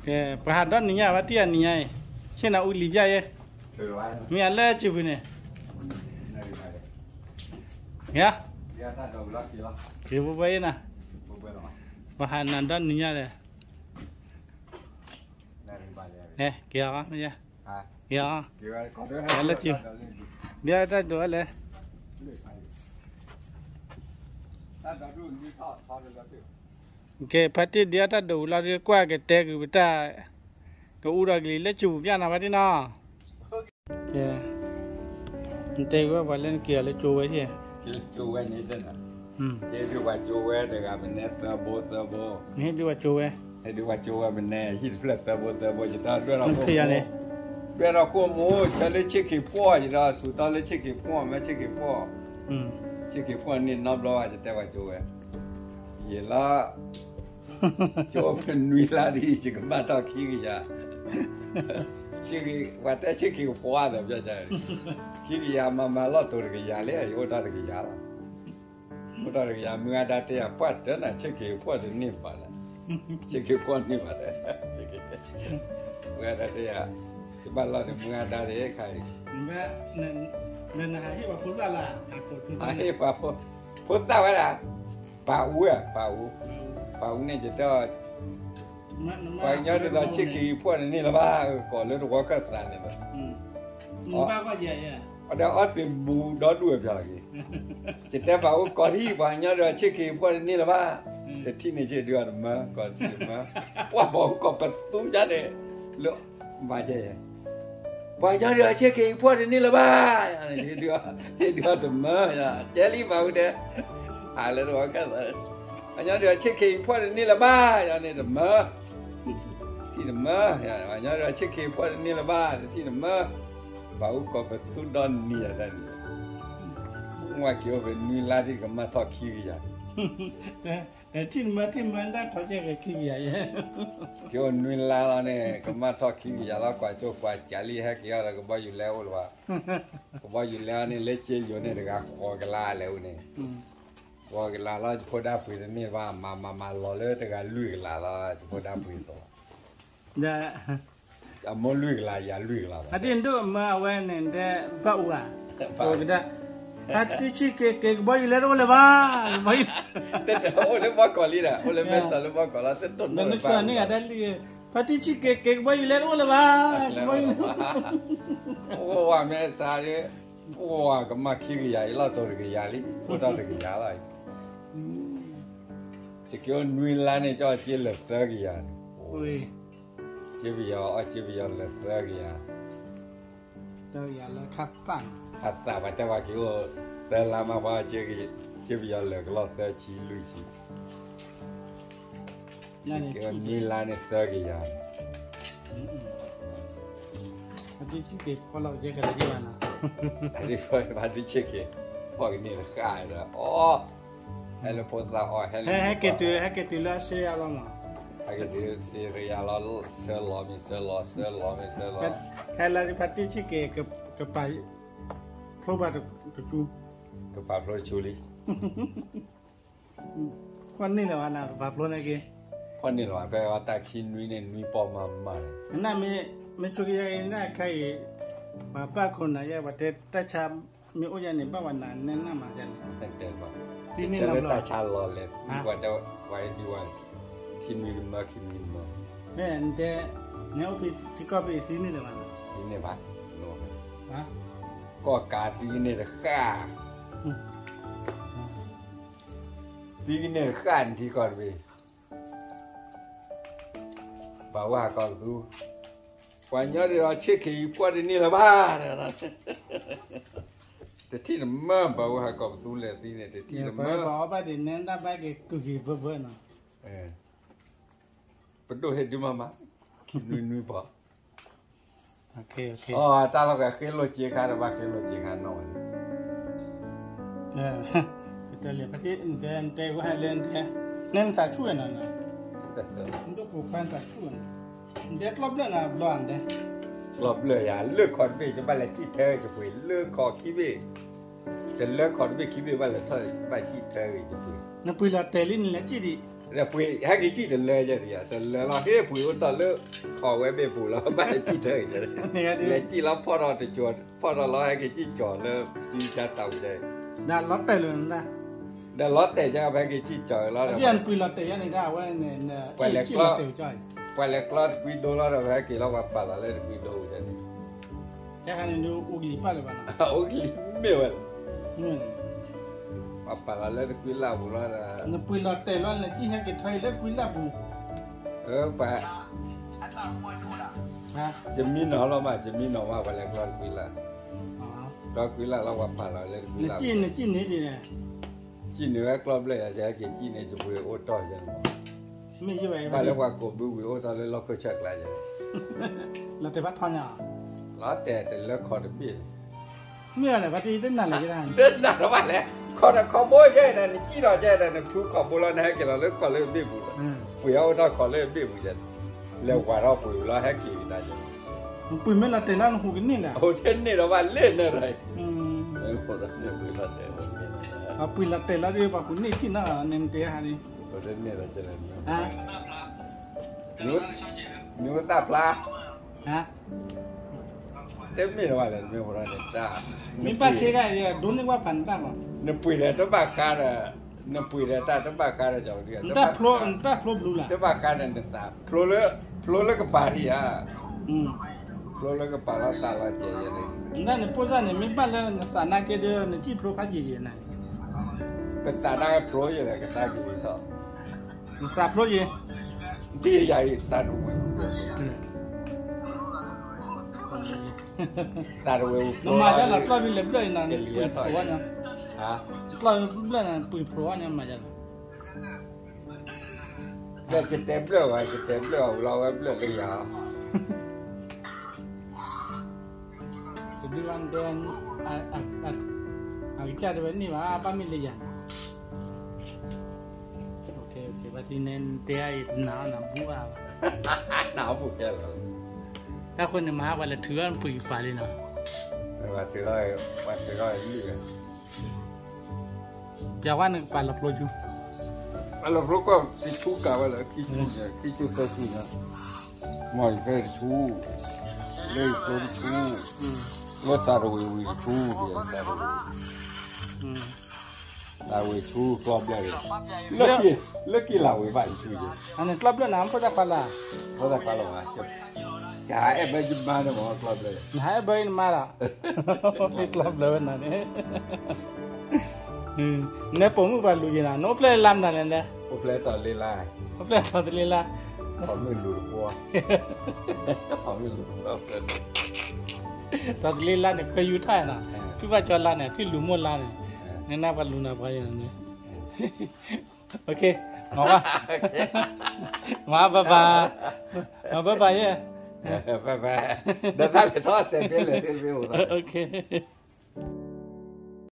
ကဲ ပှၤဟးဒီနံၤညါ ဘၣ်တံၢ်အနံၤညါအံၤ, ဆ့ၣ်နီၤအူလံၤပျၢ်ယဲ, မ့ၢ်အလၢစုပူၤန့ၣ်, ယၤ, က့ၤပှဲၤပှဲၤယဲနၤ, ပှၤဟးနၤဒီနံၤညါဒီး, က့ၤအီၤ, က့ၤအီၤ, လၢစု, ဒ်တၢ်ဒိးလဲၣ် ကဲ ဖါတံၢ်ဒ်အတၢ်ဒိးဝံၤလီၤဒီး ကွၢ်ကတဲက့ၤပတၢ်, ကအူဒီးကလံၤလၢကၠူပူၤပျၢ်နၤဖါတံၢ်နီၤ, ကဲ, နတဲက့ၤဝဲပှၤလၢနက့ၤအီၤလၢကၠိဝဲဟ့ၣ်, ကၠိဝဲန့ၣ်, ကဲဒုးပှၤကၠိဝဲတဂၤမနုၤသၢဘိသၢဘိ, နဟ့ၣ်ဒုးပှၤကၠိဝဲ, ဟ့ၣ်ဒုးပှၤကၠိဝဲမနုၤ ဟံၣ်တဖျၢၣ်သၢဘိသၢဘိ ယတၢ်ဒွဲၣ်ထီၣ်ခိၣ်မူ, ဒွဲၣ်ထီၣ်ခိၣ်မူ ဆၢလၢဆ့ၣ်က့ၤဖှီၣ် ယဒီးဆူၣ်ထီၣ်လၢဆ့ၣ်က့ၤဖှီၣ် မ့ၢ်ဆ့ၣ်က့ၤဖှီၣ်, ဆ့ၣ်က့ၤဖှီၣ်န့ၣ်နီတဘျီဘၣ် ယတဲပှၤကၠိဝဲ, ယလီၤ ကၠိပနွံလါဒ်အံၤ ယကဘၣ်ထီၣ်ခံကယၤ, ပှၤတဲဆ့ၣ်က့ၤကဖှီၣ်သးပျၢ်, ခံကယၤမၤမၤလီၢ်တိၤတကယၤလံ ယအိၣ်တ့ၢ်တကယၤလီၤ, အိၣ်တ့ၢ်တကယၤ မုၢ်ဂၤဒါတဲယၤ ပှၢ်တၢၢ်နၤ ဆ့ၣ်က့ၤကဖှီၣ်တန့ၢ်ဘၣ်လဲၣ်, ဆ့ၣ်က့ၤကဖှီၣ်န့ၢ်ဘၣ်လဲၣ်, မုၢ်ဂၤဒါတဲယၤ, ယဘၣ်လီၢ်န့ၣ် မုၢ်ဂၤဒါန့ၣ်ခါအံၤ, နဟးဟ့ၣ်ပှၤဖိသၣ်ဝဲဒၣ်, ပၢ်အူ, ပၢ်အူ, ပၢ်အူန့ၣ် ယတဲ, ပှၤကညီဒ်သိးဆ့ၣ်က့ၤဖှီၣ်တန့ၢ်လၢၤဘၣ်, ကိးလၢတဝီခၢၣ်သးန့ၣ်လီၤ, အီၣ်သ့ၣ်ဘူးဒီဒူၣ်အပျီၢ်က့ၤ, ယတဲပၢ်အူကိးထံၣ် ပှၤကညီဒ်သိးဆ့ၣ်က့ၤဖှီၣ်တန့ၢ်လၢၤဘၣ်, တထံၣ်န့ၣ်ဆ့ၣ်ဒုးအီၤတမၢ, ကိးထံၣ်တမၢ, ပှၢ်ပၢ်အူကိးပသူကါန့ၣ်, လၢ, မၤကဲ ပှၤကညီဒ်သိးဆ့ၣ်က့ၤဖှီၣ်တန့ၢ်လၢၤဘၣ်, ဟ့ၣ်ဒုးအီၤတမၢ, ကဲလံပၢ်အူတဲ, ဟးလၢတဝီခၢၣ်သး, ပှၤကညီဒ်သိးဆ့ၣ်က့ၤဖှီၣ်တန့ၢ်လၢၤဘၣ်, ယၤန့ၣ်တမၢ, ထံၣ်တမၢ, ပှၤကညီဒ်သိးဆ့ၣ်က့ၤဖှီၣ်တန့ၢ်လၢၤဘၣ်, တထံၣ်တမၢ, ပၢ်အူကိးပသူဒီနံၤယၤတၢ်န့ၣ်, ဝဲက့ၤအိၣ်ဖဲနွံလါဒ်ကမၣ်ထီၣ်ခံကယၤ ထံၣ်တမၢ ထံၣ်တမၢ တၢ်ထီၣ်ကဲက့ၤခံကယၤယဲ, က့ၤအိၣ်နွံလါလီၤန့ၣ် ကမၣ်ထီၣ်ခံကယၤလီၤ ကွၢ်ကၠိကွၢ်ကးလံ ဟဲက့ၤအီၤဒီးကဘီယူၤလဲအိၣ်လၢၤဘၣ်, ကဘီယူၤလဲအီၤန့ၣ် လၢကၠ့ယိၤန့ၣ်တဂၤဃိးကလးလဲၣ်အိၣ်န့ၣ်, ဃိးကလးလီၤ ယဖိဒါပှ့ၤတန့ၢ်ဘၣ် မၤမၤမၤလီၤလၢတဂၤလွံၢ်ကလးလီၤ ယဖိဒါပှ့ၤသီး, အမိၢ်လွံၢ်ကလး ယၤလွံၢ်ကလးဘၣ်, အဒ်ဒိၣ်အမၢအဝဲန့ၣ်ဒဲး ဘၣ်အူဧါ, ကဒၣ်, ဖါတံၢ်ဆံၣ်က့ၤက့ၤကဘီယူၤလဲတအိၣ်လၢၤဘၣ်, ကဘီယူၤ, တအိၣ်လၢဘီကီးလံဒီး အိၣ်လၢမဲာ်ဆှးလၢဘီကီးလီၤ တတိၢ်နီၣ်လၢၤဘၣ်, ဖါတံၢ်ဆံၣ်က့ၤက့ၤကဘီယူၤလဲတအိၣ်လၢၤဘၣ်, ကဘီယူၤ, အိၣ်ဝဲမဲာ်ဆှး, အိၣ်ဝဲကမၣ်ခံကယၤအံၤလီၤတိၤတကယၤလံ အိၣ်ဒီးတကယၤလီၤ, ယက့ၤအိၣ်နွံလါန့ၣ် ကၠီက့ၤလၢာ်သၢကယၤန့ၣ်, ကၠ့ပယီၤအီၣ်ကၠ့ပယီၤလၢာ်သၢကယၤ, သၢကယၤလၢခါသၣ်, ခါသၣ်ပှၤတဲပှၤက့ၤအိၣ်, သၢလါမးပှၤအီၣ်ကၠ့, ကၠ့ပယီၤလၢာ်ကလီၢ်သၢဆံလွံၢ်ဆံ, က့ၤအိၣ်နွံလါန့ၣ်သၢကယၤ ဖါတံၢ်ဆံၣ်က့ၤဖီၣ်ကန့ၢ်တဃၣ်ဒီး, အီ, ဟဲလၢဖိသၣ်အီၣ်ဟဲလၢ, ဟဲက့ၤတုၤလၢအစ့ယၤလီၤမး, ဟဲက့ၤတုၤစ့ယၤလီၤ, ဆၢလီၤမ့ၢ်ဆၢလီၤ ဆၢလီၤမ့ၢ်ဆၢလီၤ, ဟဲလၢဖါတံၢ်ဆံၣ်က့ၤ, ကပာ်ဖျိဘၣ်တဆူ, ကပာ်ဖျိတဆူလံ ဖီၣ်န့ၢ်လၢၤဘၣ်နၤ ပပာ်ဖျိန့ၣ်က့ၤ, ဖီၣ်န့ၢ်လၢၤဘၣ် ဖဲအတၢ်ခံနွံန့ၣ် နွံပီၢ်မၤမၤန့ၣ်, နမ့ၢ်ဆိကမိၣ်ယဲအံၤ နခါအံၤ, ပှၤဘၣ်ခိၣ်နၤယဲ ပှၤတဲတၢ်ဆါမ့ၢ်အိၣ်ယဲန့ၣ် ဘၣ်ဝဲနၤနဲၣ်နၢ်မးယဲန့ၣ်, တၢ်ဆါလီၤလဲၤသံကွၢ်တဲ, ပှၤဟဲဒုးဝဲ, ခံနွံတမၢ ခံနွံတမၢ, မ့ၢ်နတဲ, နအိၣ်ဖဲထံကီၢ်ဖဲအံၤသံန့ၢ်လၢၤဘၣ်, သံန့ၢ်ဘၣ်, ကီၢ်ကးသံန့ၢ်တဃၣ် သံကန့ၢ်တဃၣ်နထံကီၢ်တဘ့ၣ်, ဘၣ်ဝဲဟးကီးကသူ, ပှၤကညီဒ်သိးဆ့ၣ်က့ၤအံၤဖှီၣ်တန့ၢ်လၢၤဘၣ်, တထံၣ်တမၢ ဘၣ်ဝဲဟးကီးကသူလဲၤသံန့ၣ် တထံၣ်တမၢ, ပှၤအီၣ်ဘၣ်ဒ်န့ၣ် တၢ်ဘၣ်က့ၤတူၢ်က့ၤဘၢဘၢနီၤ ပဒိၣ်ဟ့ၣ်ဒုးမးမး, ခံနွံနွံပီၢ်, တၢ်လီၢ်ကဃ့လိာ်စ့ခါဒီးဘၣ်ဃ့လိာ်စ့ခါနီၢ်ဝဲ, တဲလံ, နတဲဝဲလၢနတဲ, နဲနသးဆူၣ်ဝဲနီၤ, နဒိၣ်ပိာ်ခွါနသးဆူၣ်ဝဲနီၤ, နတဲကျီၢ်ဘျၢၣ်နၤဘျီနတဲ, ကျီၢ်ဘျၢၣ်ယၤ လၢခီၣ်တဘ့ၣ် ယဘၣ်လဲၤစံၣ်ထဲယပှ့ၤ လၢခီၣ်ခံဘ့ၣ်, တလၢခီၣ်တဘ့ၣ်ခံဘ့ၣ်ဘၣ်လဲၤထီၣ် ဘၣ်စံၣ်ထဲဂ့ၤယပှ့ၤ, နပှ့ၤလီၤတဲာ်လံနလဲၤစံၣ်ဒံး ဒီးပှ့ၤဟဲက့ၤစံၣ်တလၢယဲၢ်ဒံးယၤ တလၢလီၤ ဟ့ၣ်ပှ့ၤအိၣ်တီၢ်လၢ ခိးဝဲဘ့ၣ်ပူၤလီၤ ဘၣ်လဲၤစံၣ်ထၢက့ၤ လဲၤစံၣ်လီၤဖီၣ်ထီၣ်တကၠီၤ ဖီၣ်ထီၣ်လီၤ ဟဲက့ၤစံၣ်ကၠီၤလၢ စုကါတၢ်ဝံၤဒီး ဒီးလီၤတဲာ်လၢ ဒီးလီၤတဲာ်ယဲၢ် ပဟဲက့ၤစံၣ်ကၠီၤလီၤ ပှၤလဲၤကျီ ပှၤလဲၤကျီတကွံဒိလီၤဒီး ပဟဲက့ၤလီၤ ပှၤပာ်လီၤလၢတကွံဒိလီၤဒီး ပဟဲက့ၤလီၤ ပှၤပာ်လီၤလၢတကွံလၢ်ပူၤလီၤဒီး နပှ့ၤလီၤတဲာ်လီၤ နစံၣ်ဟဲက့ၤထီၣ်အံၤလၢတကွံလၢ်ပူၤ ပှၤ ယမံနီၤလီၤမး ယမံနီၤမး ပှၤလဲၤကျီတကွံလၢ် ကျီတကွံလၢ်လီၤ ပှၤပာ်လီၤလၢတကွံလၢ် နစံၣ်န့ၢ်ဒ်လဲၣ် စံၣ်န့ၢ်ဝဲကျီဘျဲၣ်ယၤ ယဟဲက့ၤစံၣ်န့ၢ် ယပှ့ၤအိၣ်တီၢ်ယဲၢ် မ့ၢ်ယဲၢ်ဝဲ ဘၣ်လၢပှၤကိးဘုဝံၤအိၣ်တီၢ်လၢလီၢ်ခိၣ်ဆၢကျါယဲၢ် လီၤတဲာ်ဘၣ်ထီညါ လီၤတဲာ်တလၢခီတဘ့ၣ် မ့ၢ်လဲၣ် ပှၤတနၢ်လၢၤ တနၢ်လၢၤဘၣ်လဲၣ် ခီဒီးခီဘိယဲၢ်ဒီး နစံၣ်ဒီးယဲၢ်ဒီး နဖုခီဘိလီၤ နဟဲက့ၤလီၤလၢခီလၢဘ့ၣ်ပူၤ ပှ့ၤအီၣ်အိၣ်တီၢ်ခီလၢဘ့ၣ်ပူၤယဲၢ် လဲၤဝၤထီၣ်ပှ့ၤလီၤ ဟဲက့ၤကဒါယဲၢ် ပှ့ၤမ့ၢ်လီၤတဲာ်လီၤ နဟူးကန့ၢ်လဲၣ် ဟူးတန့ၢ်ဒီးဘၣ်လဲၣ်နရၢၢ် ပှ့ၤလီၤတဲာ်လီၤဒီး ပှၤဟူးန့ၢ်ထံၣ်နီၤ နတဲဟါန့ၣ် မ့ၢ်ဝဲသၣ်ဖျါ တမ့ၢ်လၢၤဘၣ်လဲၣ် မ့ၢ်ဝဲဒၣ်န့ၣ်တၢ် မ့ၢ်ဘၣ်ခဲဂၤ ဒိးန့ၢ်ဝဲဖးနတၢ်မး နပှ့ၤဒီးတဘၣ်ဃးဒီး နပှ့ၤဒီးတၢ်တဘၣ်ဃးဒီး နတၢ်ဖျိ နတၢ်ဖျိဘျုးလၢ် တဘၣ်ဃးဒီးနသး ဖျိလၢ ဖျိလၢကပၤဒံးဧါ ဖျိလၢကပၤလီၤသးလီၤစဲးယဲၢ်န့ၣ် နတၢ်န့ၣ်ပိၢ်စၢ်န့ၣ် မ့ၢ်ဘၣ်လၢနသးနာ်က့ဒီး နစံၣ်ဖျိဖးယံာ်ယဲၢ်န့ၣ် ကသးနာ်က့ဖျိယဲၢ်လဲၣ် ကသးက့ၤထီၣ် နသးဖျိယဲၢ် ဒ်ယၤအံၤသးတဝဲ သးတဝဲ နမၤဒ်လီၤ ကျီၢ်မ့ၢ်လဲၤဘျၢၣ်အံၤနီၤ နပှ့ၤဖျိဝဲန့ၣ် ကျီၢ်ဘျၢၣ်န့ၣ် ပှ့ၤဖျိဝဲန့ၣ် မၤဒ်လီၤ ဒီးကတဲဘျၢၣ်ဝဲ ကတဲဘျၢၣ်ဝဲ လီၤဝဲဘျၢၣ်လၢယၤ တဒုဝဲဒဲ အကစၢ်တဝဲန့ၢ်ဘၣ် ဘၣ်မ့ၢ်လၢယၤန့ၣ် ဘၣ်တံၢ်န့ၣ်တဲအံၤတနၤနဘူၣ်အါဘၣ် နဘူၣ်တဲလီၤ တၢ်ဃိန့ၣ်မၤဟါပှၤလဲၤထုးအီၣ်နပှ့ၤကပၤလံနီၤ ပှၤထုးထီၣ် ပှၤထုးထီၣ်လံ ပျီဝဲနကပာ်လီၤဖျိဆူ ပာ်လီၤဖျိကွၢ်တဆူကးဝဲလၢခံဆူန့ၣ် ခံဆူသၢဆူန့ၣ် မ့ၢ်ယဖဲတဆူ လၢယဖျိတဆူ လၢသးတဝ့ၤဝံၤတဆူ သးတဝ့ၤ သးဝ့ၤဆူကျီဘျၢၣ်န့ၣ် လၢက့ၤလၢက့ၤလၢဝ့ၤဘၣ်တဆူယဲၢ် အန့ၣ်ကျီဘျၢၣ်နၤ ဖိသၣ်ခွါလၢ ဖိသၣ်ခွါလၢဝဲ ယဟးအဲၣ်ဘၢယမါန့ၣ်မ့ၢ်ကျီဘျၢၣ် နဟးအဲၣ်ဘၢယမါလီၤ ကျီဘျၢၣ်ဝဲနၤန့ၣ် နပိာ်မုၣ်ပှၤလူၤယဲၢ်နၤ နအိၣ်ဖျဲၣ်လါမနုၤလဲၣ်လဲၣ် အိၣ်ဖျဲၣ်တီၤတလ့လါ အိၣ်ဖျဲၣ်တီၤတလ့လါ ပိာ်မုၣ်လူၤတဖိ ပိာ်မုၣ်လူၤတဖိ တီၤတလ့လါန့ၣ် ခွဲယူၤထၣ်နီၤ ထူၣ်ဘၣ်ကၠီလါန့ၣ် ထူၣ်လူၤမိၢ်လါန့ၣ် နနၢ်ပှၤလူၤနၤပှၤယဲၢ်န့ၣ် မၤဘၣ်ဘၣ် မၤဘၣ်ဘၣ်ယဲၢ် ဒီးတၢ်လဲၤထီၣ်စဲးဖဲလဲၣ်သ့ၣ်မ့ၢ်အိၣ်